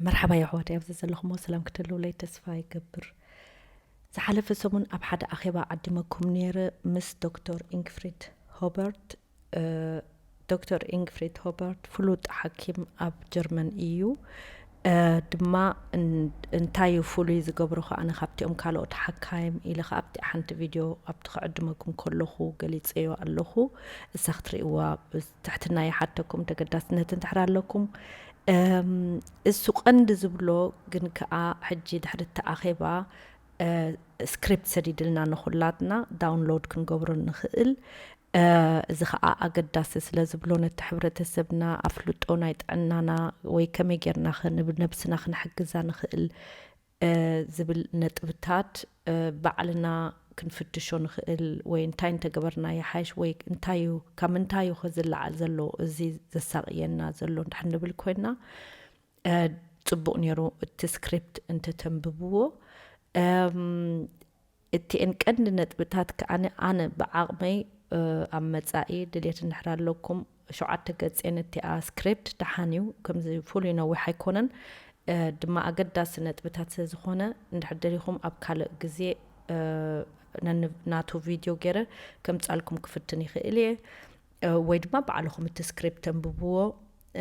መርሓባ የሕዋት፣ ኣብዚ ዘለኹሞ ሰላም ክትህልውለይ ተስፋ ይገብር። ዝሓለፈ ሰሙን ኣብ ሓደ ኣኼባ ዓዲመኩም ነይረ ምስ ዶክተር ኢንግፍሪድ ሆበርት። ዶክተር ኢንግፍሪድ ሆበርት ፍሉጥ ሓኪም ኣብ ጀርመን እዩ። ድማ እንታይ እዩ ፍሉይ ዝገብሮ ከኣ፣ ካብቲኦም ካልኦት ሓካይም ኢለ ከኣ ኣብቲ ሓንቲ ቪድዮ ኣብቲ ክዕድመኩም ከለኹ ገሊጸዮ ኣለኹ። እሳ ክትርእይዋ ትሕትና ይሓተኩም፣ ተገዳስነት እንድሕር ኣለኩም። እሱ ቀንዲ ዝብሎ ግን ከኣ ሕጂ ድሕሪ እቲ ኣኼባ ስክሪፕት ሰዲድልና ንኹላትና ዳውንሎድ ክንገብሮ ንኽእል። እዚ ኸኣ ኣገዳሲ ስለ ዝብሎ፣ ነቲ ሕብረተሰብና ኣፍልጦ ናይ ጥዕናና ወይ ከመይ ጌርና ነብስና ክንሕግዛ ንኽእል ዝብል ነጥብታት ባዕልና ክንፍትሾ ንኽእል፣ ወይ እንታይ እንተገበርና ይሓይሽ፣ ወይ እንታይ እዩ፣ ካብ ምንታይ እዩ ዝለዓል ዘሎ እዚ ዘሳቕየና ዘሎ እንድሕር ንብል ኮይና፣ ጽቡቕ ነይሩ እቲ ስክሪፕት እንተተንብብዎ። እቲኤን ቀንዲ ነጥብታት ከኣ ኣነ ብዓቕመይ ኣብ መጻኢ ድሌት እንድሕር ኣለኩም፣ ሸውዓተ ገጽ እቲኣ ስክሪፕት ደሓን እዩ፣ ከምዚ ፍሉይ ነዊሕ ኣይኮነን። ድማ ኣገዳሲ ነጥብታት ስለ ዝኾነ፣ እንድሕር ደሊኹም ኣብ ካልእ ግዜ ናቱ ቪድዮ ገይረ ከምጻልኩም ክፍትን ይኽእል እየ። ወይ ድማ ባዕልኹም እቲ ስክሪፕት ተንብብዎ።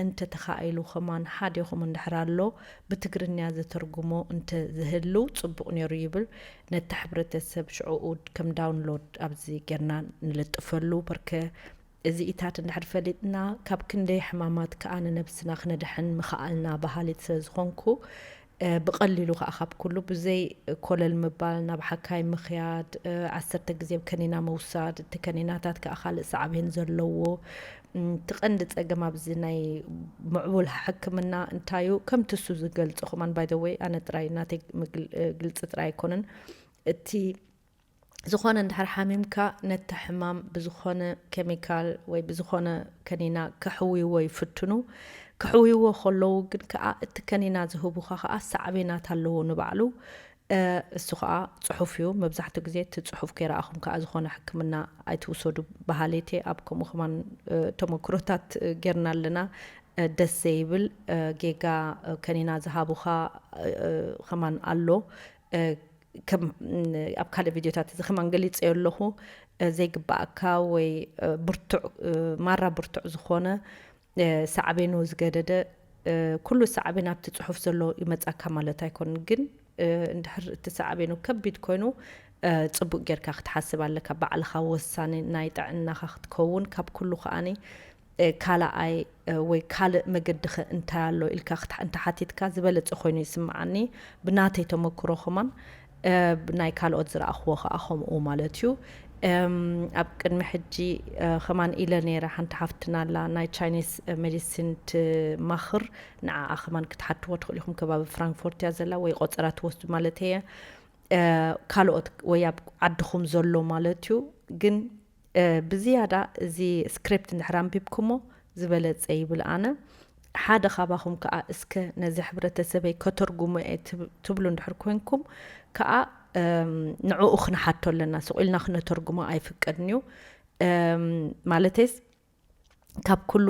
እንተተኻኢሉ ከማን ሓዴኹም እንድሕር ኣሎ ብትግርኛ ዝተርጉሞ እንተ ዝህልው ጽቡቕ ነይሩ ይብል። ነቲ ሕብረተሰብ ሽዕኡ ከም ዳውንሎድ ኣብዚ ጌርና ንልጥፈሉ። በርከ እዚኢታት እንድሕር ፈሊጥና፣ ካብ ክንደይ ሕማማት ከኣ ንነብስና ክነድሕን ምኽኣልና በሃሊት ስለ ዝኾንኩ፣ ብቐሊሉ ከኣ ካብ ኩሉ ብዘይ ኮለል ምባል፣ ናብ ሓካይ ምኽያድ፣ ዓሰርተ ግዜ ከኒና ምውሳድ፣ እቲ ከኒናታት ከኣ ካልእ ሳዕቤን ዘለዎ። እቲ ቀንዲ ጸገም ኣብዚ ናይ ምዕቡል ሕክምና እንታዩ፣ ከምቲ እሱ ዝገልጾ ከማን፣ ባይ ዘ ወይ፣ ኣነ ጥራይ ናተይ ግልጺ ጥራይ ኣይኮነን። እቲ ዝኾነ እንድሕር ሓሚምካ፣ ነቲ ሕማም ብዝኾነ ኬሚካል ወይ ብዝኾነ ከኒና ከሕውይዎ ይፍትኑ። ከሕውይዎ ከለዉ ግን ከኣ፣ እቲ ከኒና ዝህቡኻ ከኣ ሳዕቤናት ኣለዎ ንባዕሉ። እሱ ከኣ ጽሑፍ እዩ። መብዛሕትኡ ግዜ እቲ ጽሑፍ ከይረኣኹም ከኣ ዝኾነ ሕክምና ኣይትውሰዱ በሃሊት እየ። ኣብ ከምኡ ከማን ተመክሮታት ጌርና ኣለና። ደስ ዘይብል ጌጋ ከኒና ዝሃቡኻ ከማን ኣሎ። ከም ኣብ ካልእ ቪድዮታት እዚ ከማን ገሊጸዮ ኣለኹ። ዘይግባኣካ ወይ ብርቱዕ፣ ማራ ብርቱዕ ዝኾነ ሳዕቤኑ ዝገደደ፣ ኩሉ ሳዕቤን ኣብቲ ጽሑፍ ዘሎ ይመጻካ ማለት ኣይኮነን፣ ግን እንድሕር እቲ ሳዕቤኑ ከቢድ ኮይኑ ጽቡቅ ጌርካ ክትሓስብ ኣለካ። ባዕልኻ ወሳኒ ናይ ጥዕናኻ ክትከውን፣ ካብ ኩሉ ከኣኒ ካልኣይ ወይ ካልእ መገዲ ኸ እንታይ ኣሎ ኢልካ እንተሓቲትካ ዝበለጸ ኮይኑ ይስምዓኒ። ብናተይ ተመክሮ ከማን፣ ብናይ ካልኦት ዝረኣኽዎ ከኣ ከምኡ ማለት እዩ። ኣብ ቅድሚ ሕጂ ከማን ኢለ ነይረ፣ ሓንቲ ሓፍትና ኣላ ናይ ቻይኒስ ሜዲሲን ትማኽር፣ ንዓኣ ከማን ክትሓትዎ ትኽእሉ ኢኹም። ከባቢ ፍራንክፎርት እያ ዘላ፣ ወይ ቆጸራ ትወስዱ ማለት እየ። ካልኦት ወይ ኣብ ዓድኹም ዘሎ ማለት እዩ። ግን ብዝያዳ እዚ ስክሪፕት እንድሕር ኣንቢብኩሞ ዝበለጸ ይብል ኣነ። ሓደ ካባኹም ከኣ እስከ ነዚ ሕብረተሰበይ ከተርጉሞ እየ ትብሉ እንድሕር ኮንኩም ከኣ፣ ንዕኡ ክንሓቶ ኣለና። ስቕ ኢልና ክነተርጉሞ ኣይፍቀድን እዩ። ማለተይስ ካብ ኩሉ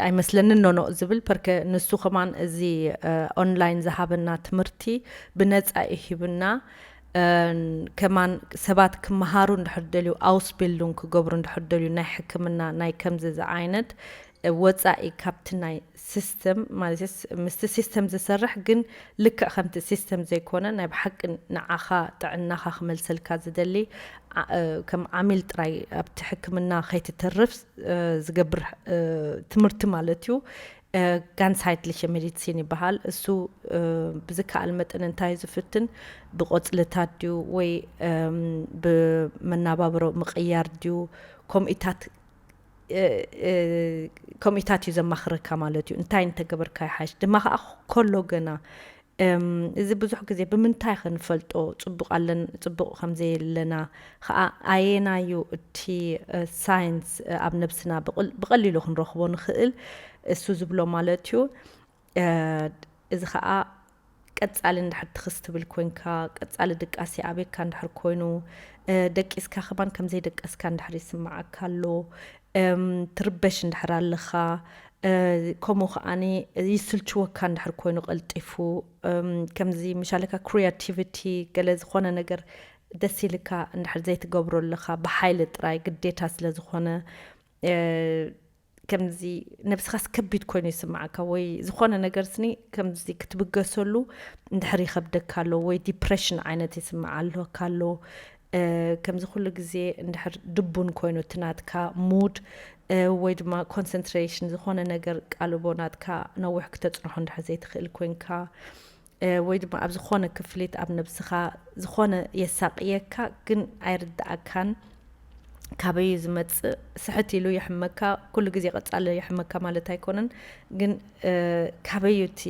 ኣይመስለንን ኖኖ ዝብል ፐርከ ንሱ ከማን እዚ ኦንላይን ዝሃበና ትምህርቲ ብነጻ እዩ ሂብና። ከማን ሰባት ክመሃሩ እንድሕር ደልዩ፣ ኣውስቢልዱንግ ክገብሩ እንድሕር ደልዩ፣ ናይ ሕክምና ናይ ከምዚ ዝዓይነት ወጻኢ ካብቲ ናይ ሲስተም ማለት ምስቲ ሲስተም ዝሰርሕ ግን ልክዕ ከምቲ ሲስተም ዘይኮነ ናይ ብሓቂ ንዓኻ ጥዕናኻ ክመልሰልካ ዝደሊ ከም ዓሚል ጥራይ ኣብቲ ሕክምና ከይትተርፍ ዝገብር ትምህርቲ ማለት እዩ። ጋንሳይትሊሸ ሜዲሲን ይበሃል። እሱ ብዝከኣል መጠን እንታይ ዝፍትን ብቆጽልታት ድዩ ወይ ብመናባብሮ ምቕያር ድዩ ከምኢታት ከምኢታት እዩ ዘማኽረካ ማለት እዩ። እንታይ እንተገበርካ ይሓይሽ ድማ ከኣ ከሎ ገና እዚ ብዙሕ ግዜ ብምንታይ ክንፈልጦ ጽቡቕ ኣለን ጽቡቕ ከም ዘየለና ከኣ ኣየናዩ እቲ ሳይንስ ኣብ ነብስና ብቐሊሉ ክንረኽቦ ንኽእል እሱ ዝብሎ ማለት እዩ። እዚ ከኣ ቀጻሊ እንድሕር ትኽስ ትብል ኮንካ፣ ቀጻሊ ድቃሲ ኣበካ እንድሕር ኮይኑ፣ ደቂስካ ከማን ከም ዘይደቀስካ እንድሕር ይስምዓካ ኣሎ፣ ትርበሽ እንድሕር ኣለኻ፣ ከምኡ ከዓኒ ይስልችወካ እንድሕር ኮይኑ ቀልጢፉ፣ ከምዚ ምሻለካ ክሪያቲቪቲ፣ ገለ ዝኾነ ነገር ደስ ኢልካ እንድሕር ዘይትገብሮ ኣለኻ፣ ብሓይሊ ጥራይ ግዴታ ስለ ዝኾነ፣ ከምዚ ነብስኻስ ከቢድ ኮይኑ ይስምዓካ፣ ወይ ዝኾነ ነገር ስኒ ከምዚ ክትብገሰሉ እንድሕር ይኸብደካ ኣሎ፣ ወይ ዲፕሬሽን ዓይነት ይስምዓ ኣለካ ኣሎ። ከምዚ ኩሉ ግዜ እንድሕር ድቡን ኮይኑ እቲ ናትካ ሙድ፣ ወይ ድማ ኮንሰንትሬሽን፣ ዝኾነ ነገር ቃልቦ ናትካ ነዊሕ ክተጽንሖ እንድሕር ዘይትኽእል ኮንካ፣ ወይ ድማ ኣብ ዝኾነ ክፍሊት ኣብ ነብስኻ ዝኾነ የሳቅየካ ግን ኣይርድኣካን፣ ካበዩ ዝመጽእ፣ ስሕት ኢሉ የሕመካ፣ ኩሉ ግዜ ቀጻሊ የሕመካ ማለት ኣይኮነን። ግን ካበዩ እቲ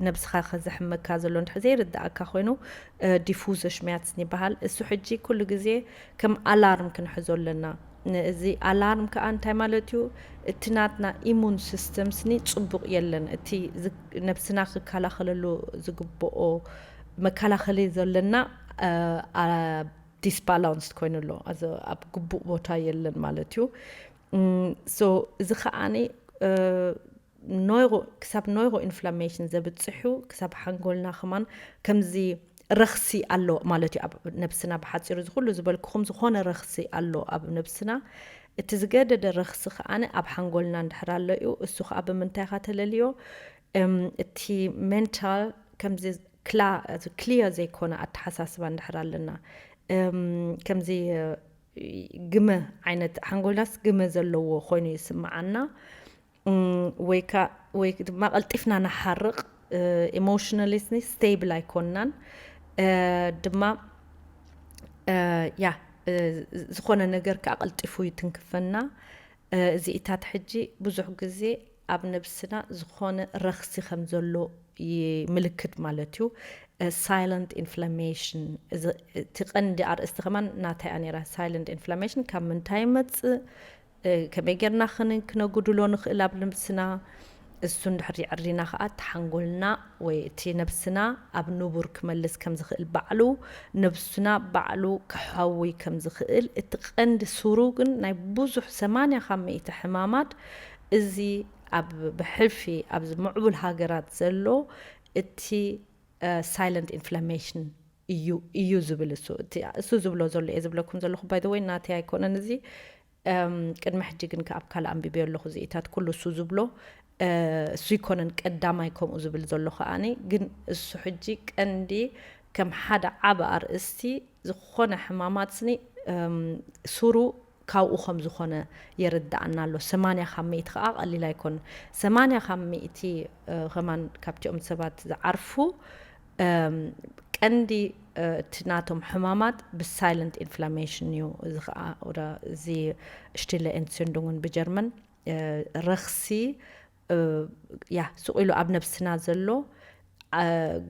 ነብስኻ ከዘሕመካ ዘሎ እንድሕር ዘይርድኣካ ኮይኑ፣ ዲፉዘ ሽሚያትስን ይበሃል። እሱ ሕጂ ኩሉ ግዜ ከም ኣላርም ክንሕዞ ኣለና። እዚ ኣላርም ከዓ እንታይ ማለት እዩ? እቲ ናትና ኢሙን ሲስተም ስኒ ጽቡቅ የለን። እቲ ነብስና ክከላኸለሉ ዝግብኦ መከላኸሊ ዘለና ዲስባላንስድ ኮይኑ ኣሎ፣ ኣብ ግቡእ ቦታ የለን ማለት እዩ። ሶ እዚ ከዓኒ ክሳብ ኖይሮ ኢንፍላሜሽን ዘብፅሑ፣ ክሳብ ሓንጎልና ከማን ከምዚ ረኽሲ ኣሎ ማለት እዩ ኣብ ነብስና። ብሓፂሩ እዚ ኩሉ ዝበልኩኹም ዝኾነ ረኽሲ ኣሎ ኣብ ነብስና። እቲ ዝገደደ ረኽሲ ከዓኒ ኣብ ሓንጎልና እንድሕር ኣሎ እዩ። እሱ ከዓ ብምንታይ ኢኻ ተለልዮ? እቲ ሜንታል ከምዚ ክሊር ዘይኮነ ኣተሓሳስባ እንድሕር ኣለና፣ ከምዚ ግመ ዓይነት ሓንጎልናስ ግመ ዘለዎ ኮይኑ ይስምዓና፣ ወይ ድማ ቀልጢፍና ንሓርቕ፣ ኢሞሽናሊ ስቴብል ኣይኮንናን፣ ድማ ያ ዝኾነ ነገር ከዓ ቀልጢፉ ይትንክፈና። እዚኢታት ሕጂ ብዙሕ ግዜ ኣብ ነብስና ዝኾነ ረኽሲ ከም ዘሎ ምልክት ማለት እዩ። ሳይለንት ኢንፍላሜሽን፣ እቲ ቀንዲ ኣርእስቲ ከማን ናታይ እያ ነይራ፣ ሳይለንት ኢንፍላሜሽን ካብ ምንታይ ይመጽእ፣ ከመይ ጌርና ክነጉድሎ ንኽእል ኣብ ነብስና። እሱ እንድሕር የዕሪና ከኣ እቲ ሓንጎልና ወይ እቲ ነብስና ኣብ ንቡር ክመልስ ከም ዝኽእል፣ ባዕሉ ነብስና ባዕሉ ክሓዊ ከም ዝኽእል፣ እቲ ቀንዲ ሱሩ ግን ናይ ብዙሕ ሰማንያ ካብ ሚእቲ ሕማማት እዚ ኣብ ብሕልፊ ኣብዚ ምዕቡል ሃገራት ዘሎ እቲ ሳይለንት ኢንፍላሜሽን እዩ እዩ ዝብል እሱ። እቲ እሱ ዝብሎ ዘሎ እየ ዝብለኩም ዘለኹ። ባይ ዘ ወይ ናተይ ኣይኮነን እዚ። ቅድሚ ሕጂ ግን ከኣብ ካልእ ኣንቢበዮ ኣለኹ እዚኢታት ኩሉ እሱ ዝብሎ እሱ ይኮነን ቀዳማይ ከምኡ ዝብል ዘሎ ከኣኒ። ግን እሱ ሕጂ ቀንዲ ከም ሓደ ዓቢ ኣርእስቲ ዝኾነ ሕማማት ስኒ ሱሩ ካብኡ ከም ዝኾነ የረድኣና ኣሎ። ሰማንያ ካብ ሚእቲ ከዓ ቀሊል ኣይኮን። ሰማንያ ካብ ሚእቲ ከማን ካብቲኦም ሰባት ዝዓርፉ ቀንዲ እቲ ናቶም ሕማማት ብሳይለንት ኢንፍላሜሽን እዩ። እዚ ከዓ እዚ ሽቲለ ኤንትስንዱንግን ብጀርመን ረኽሲ ያ ስቕ ኢሉ ኣብ ነብስና ዘሎ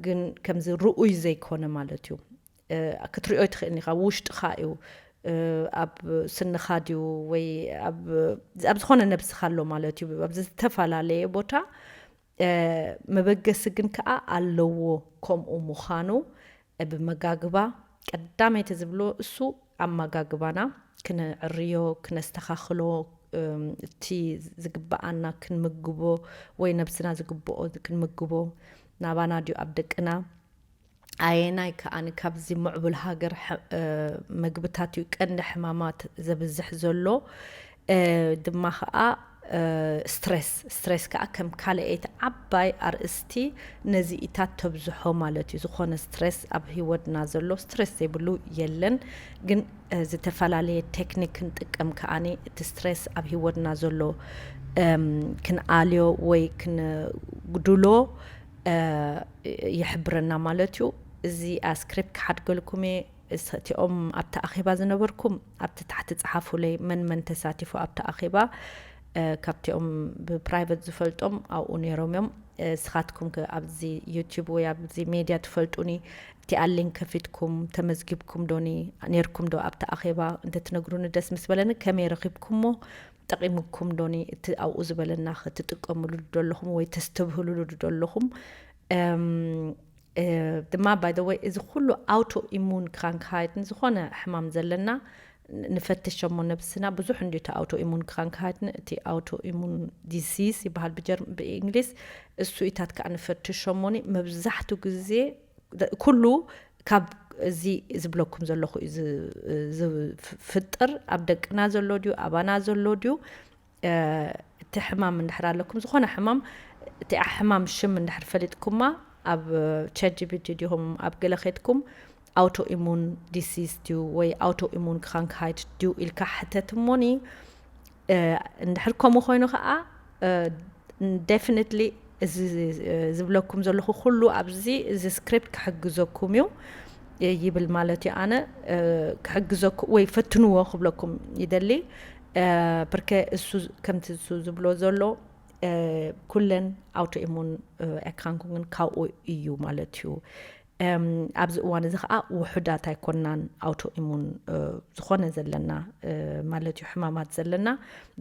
ግን ከምዚ ርኡይ ዘይኮነ ማለት እዩ። ክትሪኦ ትኽእል ኢኻ፣ ውሽጥኻ እዩ፣ ኣብ ስንኻ ድዩ ወይ ኣብ ዝኾነ ነብስኻ ኣሎ ማለት እዩ። ኣብ ዝተፈላለየ ቦታ። መበገሲ ግን ከዓ ኣለዎ ከምኡ ምዃኑ። ብመጋግባ ቀዳመይቲ ዝብሎ እሱ ኣመጋግባና ክነዕርዮ፣ ክነስተኻኽሎ፣ እቲ ዝግብኣና ክንምግቦ ወይ ነብስና ዝግብኦ ክንምግቦ ናባና ድዩ ኣብ ደቅና ኣየናይ ከኣ ካብዚ ምዕቡል ሃገር መግብታት እዩ ቀንዲ ሕማማት ዘብዝሕ ዘሎ። ድማ ከኣ ስትሬስ ስትሬስ ከኣ ከም ካልአይቲ ዓባይ ኣርእስቲ ነዚ ኢታት ተብዝሖ ማለት እዩ። ዝኾነ ስትሬስ ኣብ ህይወትና ዘሎ ስትሬስ ዘይብሉ የለን። ግን ዝተፈላለየ ቴክኒክ ክንጥቀም ከኣኒ እቲ ስትሬስ ኣብ ህይወትና ዘሎ ክንኣልዮ ወይ ክንጉድሎ ይሕብረና ማለት እዩ። እዚ ስክሪፕት ክሓድገልኩም እየ። እቲኦም ኣብቲ ኣኼባ ዝነበርኩም ኣብቲ ታሕቲ ጸሓፉለይ መን መን ተሳቲፉ ኣብቲ ኣኼባ። ካብቲኦም ብፕራይቨት ዝፈልጦም ኣብኡ ነይሮም እዮም። ስኻትኩም ኣብዚ ዩቲዩብ ወይ ኣብዚ ሜድያ ትፈልጡኒ፣ እቲኣ ሊንክ ከፊትኩም ተመዝጊብኩም ዶኒ ነርኩም ዶ ኣብቲ ኣኼባ እንተትነግሩኒ ደስ ምስ በለኒ። ከመይ ረኺብኩሞ? ጠቒምኩም ዶኒ እቲ ኣብኡ ዝበለና ክትጥቀምሉ ዶ ኣለኹም ወይ ተስተብህሉሉ ዶ ኣለኹም? ድማ ባይ ዘ ወይ እዚ ኩሉ ኣውቶ ኢሙን ክራንክሃይት ንዝኾነ ሕማም ዘለና ንፈትሽ እሞ ነብስና ብዙሕ እንዲ እቲ ኣውቶ ኢሙን ክራንክሃይትን እቲ ኣውቶ ኢሙን ዲሲዝ ይበሃል ብጀርም ብእንግሊዝ። እሱ ኢታት ከዓ ንፈትሽ እሞኒ መብዛሕቱ ግዜ ኩሉ ካብ እዚ ዝብለኩም ዘለኹ እዩ ዝፍጥር። ኣብ ደቅና ዘሎ ድዩ ኣባና ዘሎ ድዩ? እቲ ሕማም እንድሕር ኣለኩም ዝኾነ ሕማም እቲኣ ሕማም ሽም እንድሕር ፈሊጥኩማ ኣብ ቻት ጂፒቲ ዲኹም ኣብ ገለ ኬድኩም ኣውቶ ኢሙን ዲሲዝ ድዩ ወይ ኣውቶ ኢሙን ክራንክሃይት ድዩ ኢልካ ሕተት እሞኒ። እንድሕር ከምኡ ኮይኑ ከዓ ደፊኒትሊ እዚ ዝብለኩም ዘለኹ ኩሉ ኣብዚ እዚ ስክሪፕት ክሕግዘኩም እዩ ይብል ማለት እዩ። ኣነ ክሕግዘኩም ወይ ፈትንዎ ክብለኩም ይደሊ። ብርከ እሱ ከምቲ እሱ ዝብሎ ዘሎ ኩለን ኣውቶ ኢሙን ኤክራንኩን ካብኡ እዩ ማለት እዩ። ኣብዚ እዋን እዚ ከዓ ውሑዳት ኣይኮናን ኣውቶ ኢሙን ዝኾነ ዘለና ማለት እዩ ሕማማት ዘለና።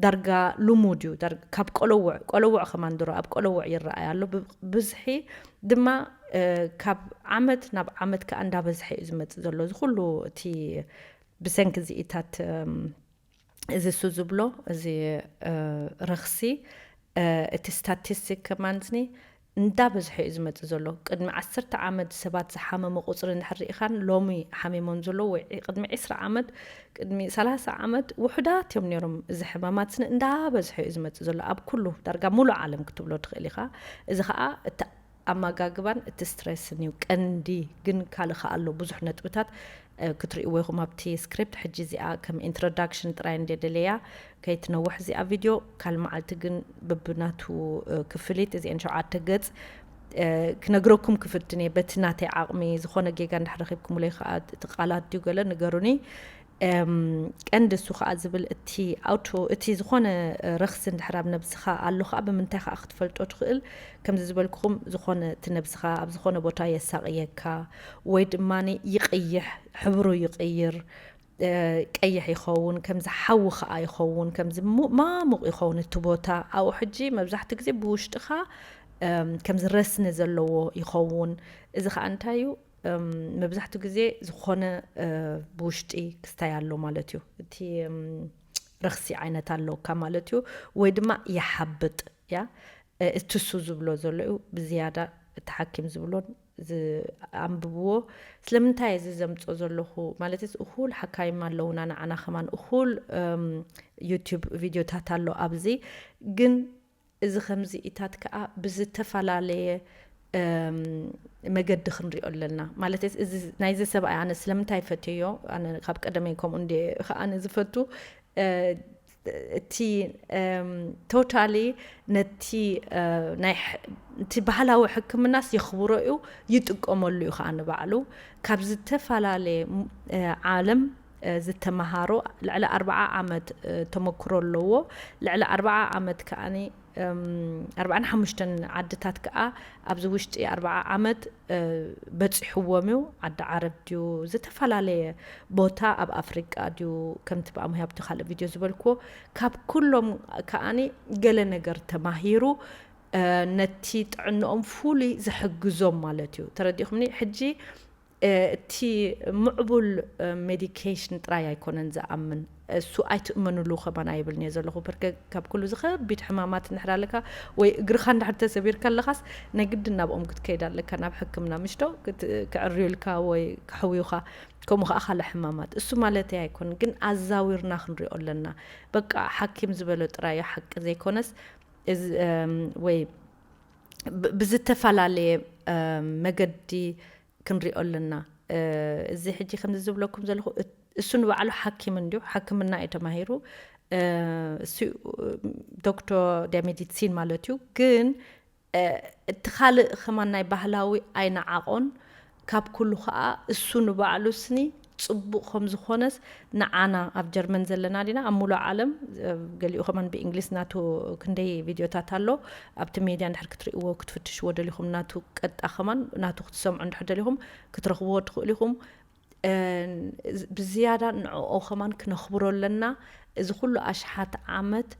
ዳርጋ ልሙድ እዩ። ካብ ቆለውዕ ቆለውዕ ከማን ድሮ ኣብ ቆለውዕ ይረኣይ ኣሎ ብዝሒ ድማ ካብ ዓመት ናብ ዓመት ከዓ እንዳበዝሐ እዩ ዝመፅእ ዘሎ እዚ ኩሉ እቲ ብሰንኪ እዚኢታት እዚ እሱ ዝብሎ እዚ ረኽሲ እቲ ስታቲስቲክ ከማንስኒ እንዳበዝሐ እዩ ዝመፅእ ዘሎ። ቅድሚ ዓሰርተ ዓመት ሰባት ዝሓመሙ ቁፅሪ እንድሕር ርኢኻን ሎሚ ሓሚሞም ዘሎ ወይ ቅድሚ ዕስራ ዓመት ቅድሚ ሰላሳ ዓመት ውሑዳት እዮም ነይሮም። እዚ ሕማማት ስኒ እንዳበዝሐ እዩ ዝመፅእ ዘሎ ኣብ ኩሉ ዳርጋ ሙሉእ ዓለም ክትብሎ ትኽእል ኢኻ። እዚ ከዓ እቲ ኣመጋግባን እቲ ስትሬስን እዩ ቀንዲ። ግን ካልእ ከዓ ኣሎ ብዙሕ ነጥብታት ክትርእይዎ ኢኹም ኣብቲ ስክሪፕት። ሕጂ እዚኣ ከም ኢንትሮዳክሽን ጥራይ እንደ ደለያ ከይትነውሕ እዚኣ ቪድዮ። ካልእ መዓልቲ ግን ብብናቱ ክፍሊት እዚአን ሸውዓተ ገጽ ክነግረኩም ክፍትን እየ በቲ ናተይ ዓቕሚ። ዝኾነ ጌጋ እንድሕር ረኺብኩምለይ ከዓ እቲ ቃላት ድዩ ገለ ንገሩኒ። ቀንዲ እሱ ከዓ ዝብል እቲ ኣውቶ እቲ ዝኾነ ረኽሲ እንድሕር ኣብ ነብስኻ ኣሎ ከዓ ብምንታይ ከዓ ክትፈልጦ ትኽእል? ከምዚ ዝበልኩኹም ዝኾነ እቲ ነብስኻ ኣብ ዝኾነ ቦታ የሳቕየካ ወይ ድማ ይቕይሕ፣ ሕብሩ ይቕይር፣ ቀይሕ ይኸውን፣ ከምዚ ሓዊ ከዓ ይኸውን፣ ከምዚ ማሙቕ ይኸውን እቲ ቦታ። ኣብኡ ሕጂ መብዛሕትኡ ግዜ ብውሽጥኻ ከምዚ ረስኒ ዘለዎ ይኸውን። እዚ ከዓ እንታይ እዩ? መብዛሕትኡ ግዜ ዝኾነ ብውሽጢ ክስታይ ኣሎ ማለት እዩ። እቲ ረኽሲ ዓይነት ኣለካ ማለት እዩ። ወይ ድማ ይሓብጥ እያ። እቲ እሱ ዝብሎ ዘሎ እዩ ብዝያዳ እቲ ሓኪም ዝብሎን ኣንብብዎ። ስለምንታይ እዚ ዘምፅኦ ዘለኹ ማለት እኩል ሓካይም ኣለውና ንዓና ከማን እኩል ዩቱብ ቪድዮታት ኣሎ ኣብዚ። ግን እዚ ከምዚ ኢታት ከዓ ብዝተፈላለየ መገዲ ክንሪኦ ኣለና ማለት እዚ ናይዚ ሰብኣይ ኣነ ስለምንታይ ፈትዮ ኣነ ካብ ቀደመይ ከምኡ እንደ ከዓ ዝፈቱ እቲ ቶታሊ ነቲ እቲ ባህላዊ ሕክምናስ የኽብሮ እዩ ይጥቀመሉ እዩ ከዓ ንባዕሉ ካብ ዝተፈላለየ ዓለም ዝተመሃሮ ልዕሊ ኣርባዓ ዓመት ተመክሮ ኣለዎ። ልዕሊ ኣርባዓ ዓመት ከዓኒ ኣርባዓን ሓሙሽተን ዓድታት ከዓ ኣብዚ ውሽጢ ኣርባዓ ዓመት በፂሕዎም እዩ። ዓዲ ዓረብ ድዩ ዝተፈላለየ ቦታ ኣብ ኣፍሪቃ ድዩ ከምቲ ብኣሙያብቲ ካልእ ቪድዮ ዝበልክዎ ካብ ኩሎም ከዓኒ ገለ ነገር ተማሂሩ ነቲ ጥዕንኦም ፍሉይ ዝሕግዞም ማለት እዩ። ተረዲኹምኒ? ሕጂ እቲ ምዕቡል ሜዲኬሽን ጥራይ ኣይኮነን ዝኣምን እሱ ኣይትእመንሉ ከማን ኣይብልን እየ ዘለኹ። ብርከ ካብ ኩሉ ዝኸቢድ ሕማማት እንድሕር ኣለካ ወይ እግርኻ እንድሕር ተሰቢርካ ኣለኻስ ናይ ግድን ናብኦም ክትከይድ ኣለካ ናብ ሕክምና ምሽቶ ክዕርዩልካ ወይ ክሕውዩኻ። ከምኡ ከዓ ካልእ ሕማማት እሱ ማለት ኣይኮን ግን ኣዛዊርና ክንሪኦ ኣለና። በቃ ሓኪም ዝበሎ ጥራይ ሓቂ ዘይኮነስ ወይ ብዝተፈላለየ መገዲ ክንሪኦ ኣለና። እዚ ሕጂ ከምዚ ዝብለኩም ዘለኹ እሱ ንባዕሉ ሓኪም እንድዩ፣ ሓክምና እዩ ተማሂሩ። እሱ ዶክተር ዲያ ሜዲሲን ማለት እዩ። ግን እቲ ካልእ ከማን ናይ ባህላዊ ኣይነዓቆን። ካብ ኩሉ ከዓ እሱ ንባዕሉ ስኒ ፅቡቕ ከም ዝኾነስ ንዓና ኣብ ጀርመን ዘለና ዲና ኣብ ሙሉእ ዓለም ገሊኡ ከማን ብእንግሊዝ ናቱ ክንደይ ቪድዮታት ኣሎ ኣብቲ ሜድያ እንድሕር ክትርእይዎ ክትፍትሽዎ ደሊኹም ናቱ ቀጣ ከማን ናቱ ክትሰምዑ እንድሕር ደሊኹም ክትረኽብዎ ትኽእሉ ኢኹም። ብዝያዳ ንዕኦ ከማን ክነኽብሮ ኣለና። እዚ ኩሉ ኣሽሓት ዓመት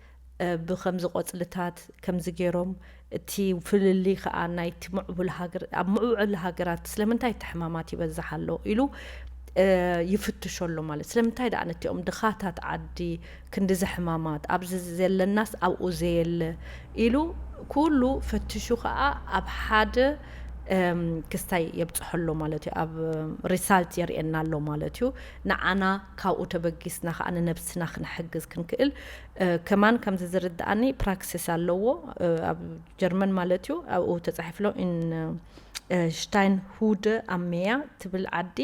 ብከምዚ ቆፅልታት ከምዚ ገይሮም እቲ ፍልልይ ከዓ ናይቲ ምዕቡል ሃገር ኣብ ምዕቡል ሃገራት ስለምንታይ እቲ ሕማማት ይበዝሕ ኣሎ ኢሉ እ፣ ይፍትሾ ኣሎ ማለት። ስለምንታይ ደኣ ነቲኦም ድኻታት ዓዲ ክንድዚ ሕማማት ኣብዚ ዘለናስ ኣብኡ ዘየለ ኢሉ ኩሉ ፈትሹ ከኣ ኣብ ሓደ፣ እም፣ ክስታይ የብጽሖ ኣሎ ማለት እዩ። ኣብ ሪሳልት የርእየና ኣሎ ማለት እዩ። ንዓና ካብኡ ተበጊስና ከኣ ንነብስና ክንሕግዝ ክንክእል፣ እ፣ ከማን ከምዚ ዝርድኣኒ ፕራክሲስ ኣለዎ፣ እ፣ ኣብ ጀርመን ማለት እዩ። ኣብኡ ተጻሒፍሎ ኢን፣ እ፣ ሽታይንሁደ ኣሜያ ትብል ዓዲ፣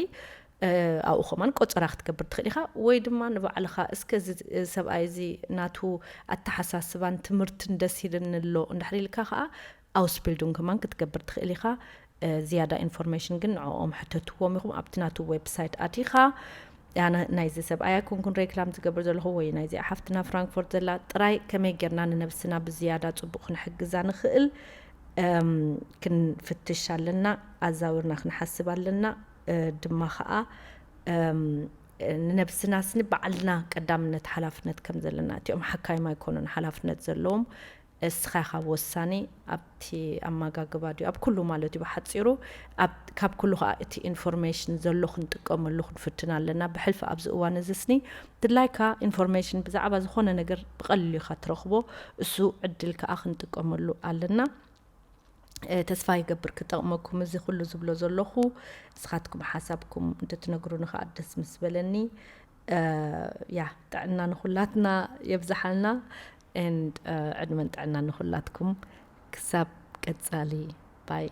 እ፣ ኣብኡ ከማን ቆጸራ ክትገብር ትኽእል ኢኻ። ወይ ድማ ንባዕልኻ እስከ እዚ ሰብኣይ እዚ ናቱ ኣተሓሳስባን ትምህርትን ደስ ኢልኒ ኣሎ እንድሕር ኢልካ ከኣ ኣውስቢልዱንግ ከማን ክትገብር ትኽእል ኢኻ። እ፣ ዝያዳ ኢንፎርሜሽን ግን ንዕኦም ሕተትዎም ኢኹም ኣብቲ ናቱ ዌብሳይት ኣቲኻ። ኣነ ናይዚ ሰብኣይ ኣይኮንኩን ሬክላም ዝገብር ዘለኹ ወይ ናይዚ ሓፍትና ፍራንክፎርት ዘላ ጥራይ ከመይ ጌርና ንነብስና ብዝያዳ ጽቡቕ ክንሕግዛ ንኽእል፣ እም፣ ክንፍትሽ ኣለና፣ ኣዛዊርና ክንሓስብ ኣለና፣ እ፣ ድማ ኸኣ፣ እም፣ ንነብስና ስኒ ባዕልና ቀዳምነት ሓላፍነት ከም ዘለና፣ እቲኦም ሓካይም ኣይኮኑን ሓላፍነት ዘለዎም፣ እስኻ ኢኻ ወሳኒ ኣብቲ ኣመጋግባ ድዩ፣ ኣብ ኩሉ ማለት እዩ ብሓጺሩ። ኣብ፣ ካብ ኩሉ ኸኣ እቲ ኢንፎርሜሽን ዘሎ ክንጥቀመሉ ክንፍትን ኣለና። ብሕልፊ ኣብዚ እዋን እዚ ስኒ ድላይካ ኢንፎርሜሽን ብዛዕባ ዝኾነ ነገር ብቐሊሉ ኢኻ ትረኽቦ፣ እሱ ዕድል ከኣ ክንጥቀመሉ ኣለና። እ፣ ተስፋ ይገብር ክጠቕመኩም እዚ ኩሉ ዝብሎ ዘለኹ። ንስኻትኩም ሓሳብኩም እንተትነግሩኒ ከኣ ደስ ምስ በለኒ። እ፣ ያ፣ ጥዕና ንኹላትና የብዝሓልና። And፣ እ፣ ዕድመን ጥዕናን ንኹላትኩም። ክሳብ ቀጻሊ። ባይ።